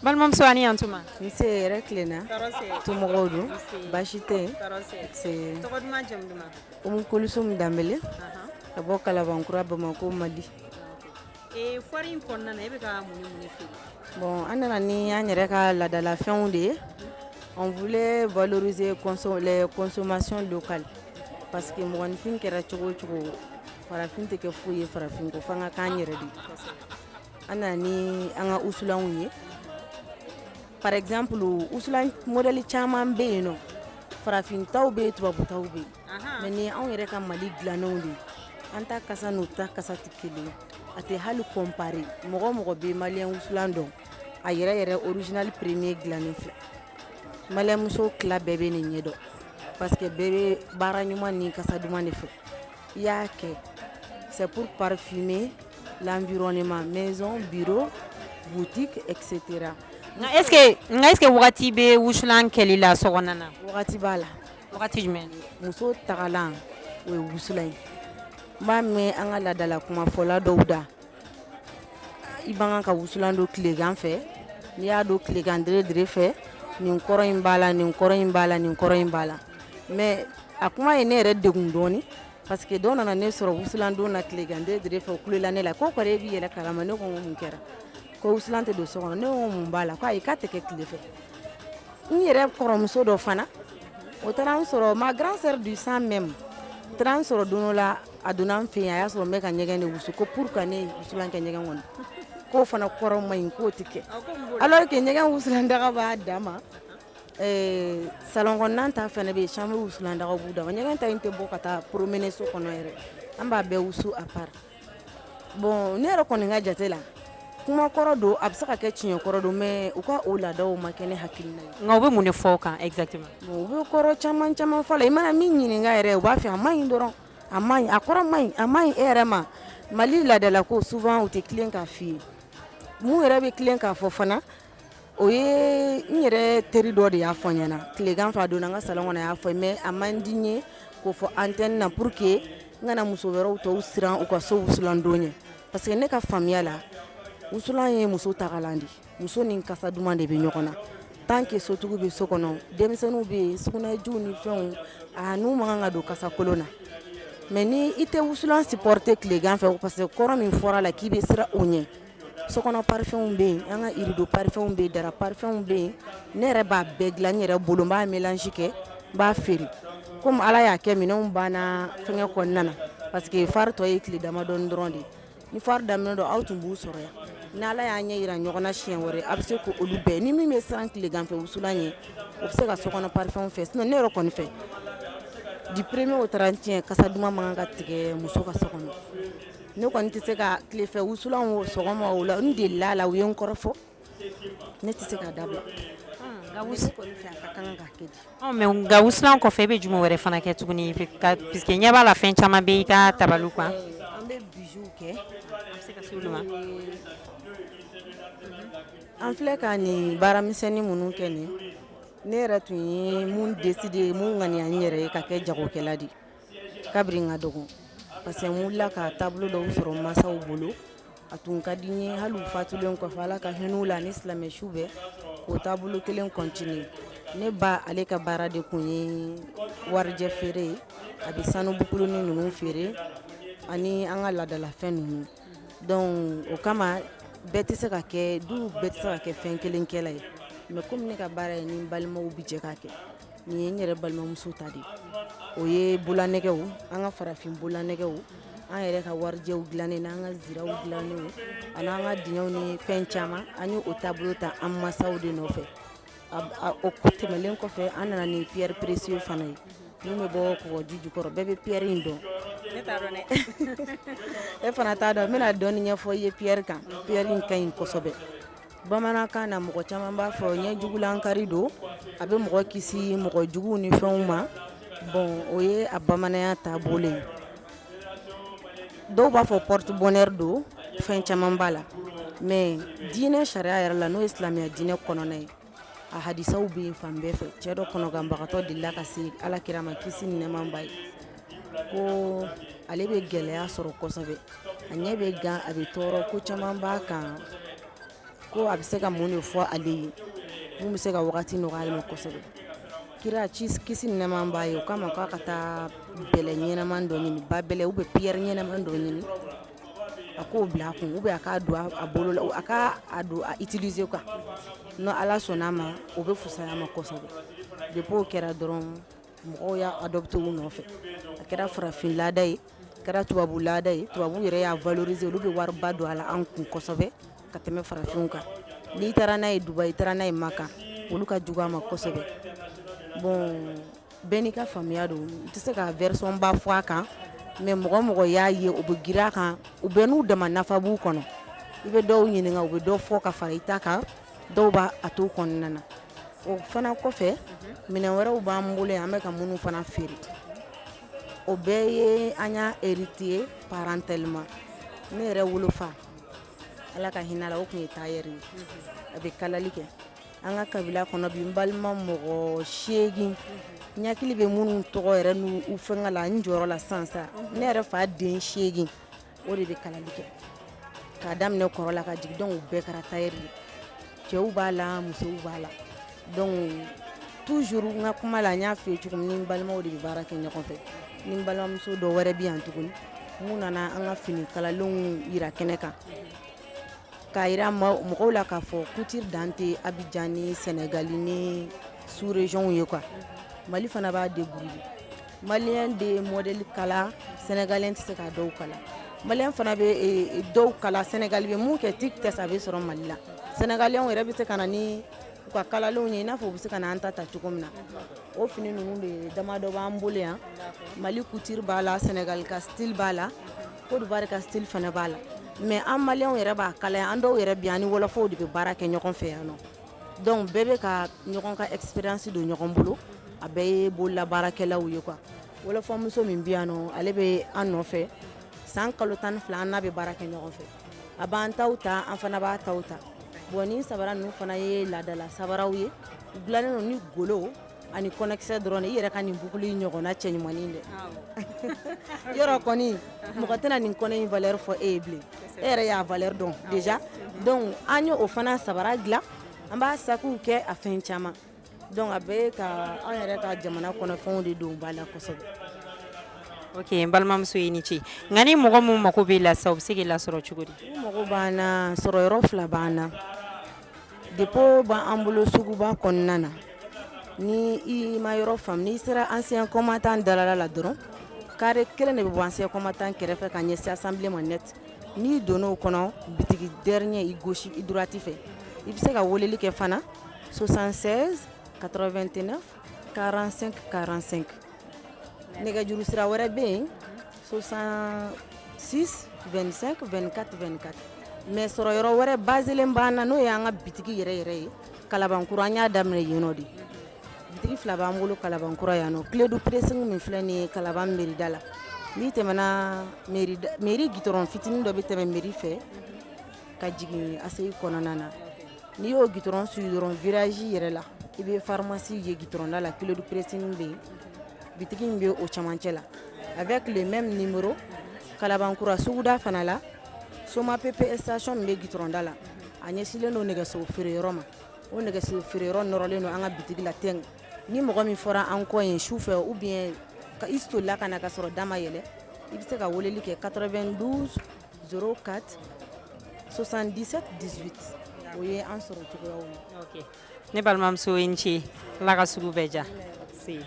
Balimamuso, a ni yantuma. Nse, hɛrɛ tilenna. Somɔgɔw dun? Baasi tɛ yen. Nse. Tɔgɔ duman, jamu duman? Umu Kulusum Danbele ka bɔ Kalabankura, Bamakɔ, Mali. Ee, foire in kɔnɔna na, e bɛ ka mun ni mun de feere? Bon, an nana ni an yɛrɛ ka laadalafɛnw de ye. On voulait valoriser les consommations locales parce que mɔgɔninfin kɛra cogo o cogo, farafin tɛ kɛ foyi ye farafin kɔ, f'an ka k'an yɛrɛ de ye. An nana ni an ka wusulanw ye. Par exemple, wusulan modèle caman bɛ yen nɔ, farafintaw bɛ yen, tubabutaw bɛ yen, mais ni anw yɛrɛ ka Mali dilannenw de ye. An ta kasa n'u ta kasa tɛ kelen ye, a tɛ hali comparer. Mɔgɔ o mɔgɔ bɛ malien wusulan dɔn, a yɛrɛ yɛrɛ original premier dilannen filɛ. Malien muso tila bɛɛ bɛ nin ɲɛdɔn parce que bɛɛ bɛ baara ɲuman ni kasa duman de fɛ. I y'a kɛ, c'est pour parfumer l'environnement, maison, bureau, boutique, etc. Nka est-ce que wagati bɛ wusulan kɛli la so kɔnɔna na? Wagati b'a la. Wagati jumɛn? Muso tagalan, o ye wusulan ye. N b'a mɛn an ka laadala kumafɔla dɔw da, i man kan ka wusulan don tilegan fɛ. N'i y'a don tilegan dere fɛ, nin kɔrɔ in b'a la, nin kɔrɔ in b'a la, nin kɔrɔ in b'a la. Mais a kuma ye ne yɛrɛ degun dɔɔni parce que dɔw nana ne sɔrɔ wusulan don na tilegan dere fɛ, o kulela ne la ko kɔrɔ e b'i yɛrɛ kalama. Ne ko n ko mun kɛra? Ko wusulan tɛ don so kɔnɔ. Ne ko mun b'a la? Ko ayi, k'a tɛ kɛ tile fɛ. N yɛrɛ kɔrɔmuso dɔ fana, o taara n sɔrɔ, ma grande sœur du sang même, o taara n sɔrɔ don dɔ la. A donna n fɛ yen, a y'a sɔrɔ n bɛ ka ɲɛgɛn de wusu. Ko pourquoi ne ye wusulan kɛ ɲɛgɛn kɔnɔ? K'o fana kɔrɔ man ɲi, k'o tɛ kɛ, alors que ɲɛgɛn wusulan daga b'a dan ma. Salon kɔnɔna ta fana bɛ yen, chambre wusulan daga b'u dama. Ɲɛgɛn ta in tɛ bɔ ka taa promener so kɔnɔ yɛrɛ, an b'a bɛɛ wusu à part. Bon, ne yɛrɛ kɔni ka jate la, kuma kɔrɔ don, a bɛ se ka kɛ tiɲɛ kɔrɔ don, mais u ka o laadaw ma kɛ ne hakilina ye. Nka u bɛ mun de fɔ o kan exactement? Bon, u bɛ kɔrɔ caman caman fɔ a la. I mana min ɲininka yɛrɛ, u b'a fɔ a man ɲi dɔrɔn, a man ɲi, a kɔrɔ man ɲi, a man ɲi e yɛrɛ ma. Mali laadala ko, souvent u tɛ tilen k'a f'i ye. Mun yɛrɛ bɛ tilen k'a fɔ fana, o ye n yɛrɛ teri dɔ de y'a fɔ n ɲɛna tilegan fɛ. A donna n ka salon kɔnɔ, a y'a fɔ, mais a man di n ye k'o fɔ antenne na pour que n kana muso wɛrɛw tɔw siran u ka so wusulan don ɲɛ, parce que ne ka faamuya la, wusulan ye muso tagalan de ye. Muso ni kasa duman de bɛ ɲɔgɔn na. Tant que sotigiw bɛ so kɔnɔ, denmisɛnninw bɛ yen, sugunɛjiw ni fɛnw, a n'u man kan ka don kasa kolon na. Mais ni i tɛ wusulan supporter tilegan fɛ, parce que kɔrɔ min fɔra la k'i bɛ siran o ɲɛ, sokɔnɔ parfumw bɛ yen, an ka rideau parfumw bɛ yen, drap parfumw bɛ yen. Ne yɛrɛ b'a bɛɛ dilan n yɛrɛ bolo, n b'a mélange kɛ, n b'a feere. Komi Ala y'a kɛ, minɛnw banna fɛngɛ kɔnɔna na, parce que foire tɔ ye tile damadɔni dɔrɔn de ye. Ni foire daminɛ don, aw tun b'u sɔrɔ yan. Ni Ala y'a ɲɛ yira ɲɔgɔn na siɲɛ wɛrɛ, a bɛ se k'olu bɛɛ. Ni min bɛ siran tilegan fɛ wusulan ɲɛ, o bɛ se ka sokɔnɔ parfum fɛ. Sinon ne yɛrɛ kɔni fɛ, du premier au 31, kasa duman man kan ka tigɛ muso ka so kɔnɔ. Ne kɔni tɛ se ka tilefɛ wusulan o sɔgɔma o la, n delila a la, u ye n kɔrɔfɔ, ne tɛ se k'a dabila. Nka ne kɔni fɛ, a ka kan ka kɛ di. Mais nka wusulan kɔfɛ, e bɛ jumɛn wɛrɛ fana kɛ tuguni? Puisque ɲɛ b'a la, fɛn caman bɛ i ka tabali kan. An bɛ bijoux kɛ. An bɛ se ka se olu ma? An filɛ ka nin baaramisɛnnin minnu kɛ nin, ne yɛrɛ tun ye mun décider, mun ŋaniya n yɛrɛ ye ka kɛ jagokɛla de kabiri n ka dɔgɔ, parce que n wulila ka taabolo dɔw sɔrɔ n masaw bolo. A tun ka di n ye, hali u fatulen kɔfɛ, Ala ka hinɛ u la ni silamɛ su bɛɛ, k'o taabolo kelen continuer. Ne ba, ale ka baara de tun ye warijɛ feere ye. A bɛ sanu bukurunin ninnu feere ani an ka laadalafɛn ninnu. Donc o kama, bɛɛ tɛ se ka kɛ du bɛɛ tɛ se ka kɛ fɛn kelenkɛla ye. Mais komi ne ka baara ye, ni n balimaw bɛ jɛ k'a kɛ, nin ye n yɛrɛ balimamuso ta de ye. O ye bolanɛgɛw, an ka farafin bolanɛgɛw, an yɛrɛ ka warijɛw dilannen n'an ka ziraw dilannenw ani an ka dingɛw ni fɛn caman. An ye o taabolo ta an masaw de nɔfɛ. O tɛmɛnen kɔfɛ, an nana ni pierre précieux fana ye min bɛ bɔ kɔgɔji jukɔrɔ. Bɛɛ bɛ pierre in dɔn. Ne t'a dɔn dɛ. E fana t'a dɔn. N bɛna dɔɔni ɲɛfɔ i ye pierre kan. Pierre in ka ɲi kosɛbɛ. Bamanankan na, mɔgɔ caman b'a fɔ ɲɛjugulankari don, a bɛ mɔgɔ kisi mɔgɔ juguw ni fɛnw ma. Bon, o ye a bamananya taabolo ye. Dɔw b'a fɔ porte bonheur don, fɛn caman b'a la. Mais diinɛ sariya yɛrɛ la, n'o ye silamɛya diinɛ kɔnɔna ye, a hadisaw bɛ yen fan bɛɛ fɛ. Cɛ dɔ kɔnɔganbagatɔ delila ka se Ala kira ma, kisi ni nɛɛma b'a ye, ko ale bɛ gɛlɛya sɔrɔ kosɛbɛ, a ɲɛ bɛ gan, a bɛ tɔɔrɔ, ko caman b'a kan, ko a bɛ se ka mun de fɔ ale ye mun bɛ se ka wagati nɔgɔya ale ma kosɛbɛ. Kira, kisi ni nɛɛma b'a ye, o k'a ma k'a ka taa bɛlɛ ɲɛnama dɔ ɲini, ba bɛlɛ ou bien pierre ɲɛnama dɔ ɲini, a k'o bila a kun ou bien a k'a don a bolo la, a k'a don a utiliser quoi, n'o Ala sɔnna a ma, o bɛ fisaya a ma kosɛbɛ. Depuis o kɛra dɔrɔn, mɔgɔw y'a adopté u nɔfɛ. A kɛra farafin laada ye, a kɛra tubabu laada ye. Tubabu yɛrɛ y'a valoriser, olu bɛ wariba don a la an kun kosɛbɛ ka tɛmɛ farafinw kan. N'i taara n'a ye Dubaï, i taara n'a ye Maka, olu ka jugu a ma kosɛbɛ. Bon, bɛɛ n'i ka faamuya don, n tɛ se ka version ba fɔ a kan, mais mɔgɔ mɔgɔ y'a ye, u bɛ girin a kan. U bɛɛ n'u dama nafa b'u kɔnɔ. I bɛ dɔw ɲininka, u bɛ dɔ fɔ ka fara i ta kan, dɔw b'a a to kɔnɔna na. O fana kɔfɛ, minɛn wɛrɛw b'an bolo yan, an bɛ ka minnu fana feere. O bɛɛ ye an y'a hérité parentellement. Ne yɛrɛ wolofa, Ala ka hinɛ la, o tun ye tailleur ye, a bɛ kalali kɛ. An ka kabila kɔnɔ bi, n balima mɔgɔ 8, n hakili bɛ minnu tɔgɔ yɛrɛ n'u fɛngɛ la n jɔyɔrɔ la sisan sisan, ne yɛrɛ fa den 8, o de bɛ kalali kɛ k'a daminɛ kɔrɔ la ka jigin. Donc u bɛɛ kɛra tailleur ye, cɛw b'a la, musow b'a la. Donc toujours n ka kuma la, n y'a f'i ye cogo min, ni n balimaw de bɛ baara kɛ ɲɔgɔn fɛ. Ni n balimamuso dɔ wɛrɛ bɛ yan tuguni, mun nana an ka fini kalalenw yira kɛnɛ kan, k'a yira mɔgɔw la k'a fɔ couture dan tɛ Abidjan ni Sénégal ni sous région ye quoi, Mali fana b'a débrouiller. Malien de modèle kala, sénégalais tɛ se k'a dɔw kala. Malien fana bɛ dɔw kala, Sénégal bɛ mun kɛ tic tɛ, a bɛ sɔrɔ Mali la. Sénégalais yɛrɛ bɛ se ka na ni u ka kalalenw ye, i n'a fɔ u bɛ se ka na an ta ta cogo min na. O fini ninnu de damadɔ b'an bolo yan. Mali couture b'a la, Sénégal ka style b'a la, Côte d'Ivoire ka style fana b'a la, mais an maliyɛnw yɛrɛ b'a kala yan. An dɔw yɛrɛ bɛ yan, ani wɔlɔfɔw de bɛ baara kɛ ɲɔgɔn fɛ yan nɔ. Donc bɛɛ bɛ ka ɲɔgɔn ka expérience don ɲɔgɔn bolo, a bɛɛ ye bololabaarakɛlaw ye quoi. Wɔlɔfɔmuso min bɛ yan nɔ, ale bɛ an nɔfɛ san kalo 12, an n'a bɛ baara kɛ ɲɔgɔn fɛ. A b'an taw ta, an fana b'a taw ta. Bon, ni sabara ninnu fana ye laadala sabaraw ye, u dilannen don ni golo ani kɔnɔkisɛ dɔrɔn. I yɛrɛ ka nin boucle ɲɔgɔnna cɛ ɲumanin dɛ, yɔrɔ kɔni mɔgɔ tɛna nin kɔnɔ in valeur fɔ e ye bilen, e yɛrɛ y'a valeur dɔn déjà. Donc an ye o fana sabara dilan, an b'a sakiw kɛ, a fɛn caman. Donc a bɛɛ ka an yɛrɛ ka jamana kɔnɔfɛnw de don ba la kosɛbɛ. Ok, n balimamuso, i ni ce. Nka ni mɔgɔ min mako b'e la sisan, u bɛ se k'i lasɔrɔ cogo di? U mago b'an na, sɔrɔ yɔrɔ fila b'an na. Dépôt b'an bolo suguba kɔnɔna na. Ni i ma yɔrɔ faamu, n'i sera Ancien Combattant dalala la dɔrɔn, carré kelen de bɛ bɔ Ancien Combattant kɛrɛfɛ ka ɲɛsin assemblée ma net. N'i donna o kɔnɔ, bitigi dernier i gauche, i droite fɛ. I bɛ se ka weleli kɛ fana 76 89 45 45. Nɛgɛjuru sira wɛrɛ bɛ yen, 66 25 24 24. Mais sɔrɔ yɔrɔ wɛrɛ baselen b'an na, n'o y'an ka bitigi yɛrɛ yɛrɛ ye Kalabankura. An y'a daminɛ yen nɔ de. Bitigi fila b'an bolo Kalabankura yan nɔ. Clé du Pressing min filɛ nin ye Kalaban mairie da la, n'i tɛmɛna mairie, goudron fitinin dɔ bɛ tɛmɛ mairie fɛ ka jigin ACI kɔnɔna na. N'i y'o goudron suit dɔrɔn, virage yɛrɛ la, i bɛ pharmacie ye goudron da la, Clé du Pressing bɛ yen, bitigi in bɛ o camancɛ la avec le même numéro. Kalabankura suguda fana la, Soma PP station min bɛ goudron da la, a ɲɛsinlen don nɛgɛso feere yɔrɔ ma. O nɛgɛso feere yɔrɔ nɔrɔlen don an ka bitigi la tɛn. Ni mɔgɔ min fɔra an kɔ yen su fɛ ou bien i solila ka na ka sɔrɔ da ma yɛlɛ, i bɛ se ka weleli kɛ 92 04 77 18. O ye an sɔrɔ cogoyaw ye. Ok, ne balimamuso, i ni ce. Ala ka sugu bɛɛ diya. Se.